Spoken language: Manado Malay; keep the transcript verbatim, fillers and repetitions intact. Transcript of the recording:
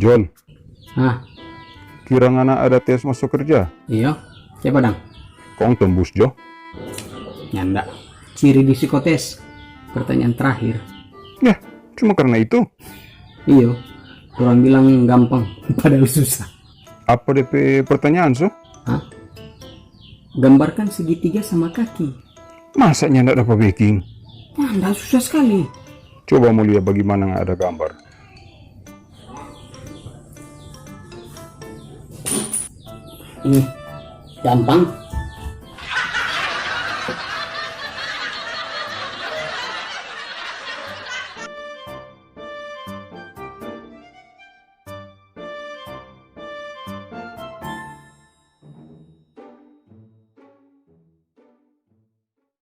John, Hah? Kira ngana ada tes masuk kerja? Iyo. Kiapa dang? Kong tembus jo? Nyanda. Ciri di psikotes. Pertanyaan terakhir. Ya, cuma karena itu. Iyo. Orang bilang gampang, padahal susah. Apa depe pertanyaan so? Hah? Gambarkan segitiga sama kaki. Masa nyanda dapa beking? Nah, ndak susah sekali. Coba mau lihat bagaimana nggak ada gambar. Ini gampang.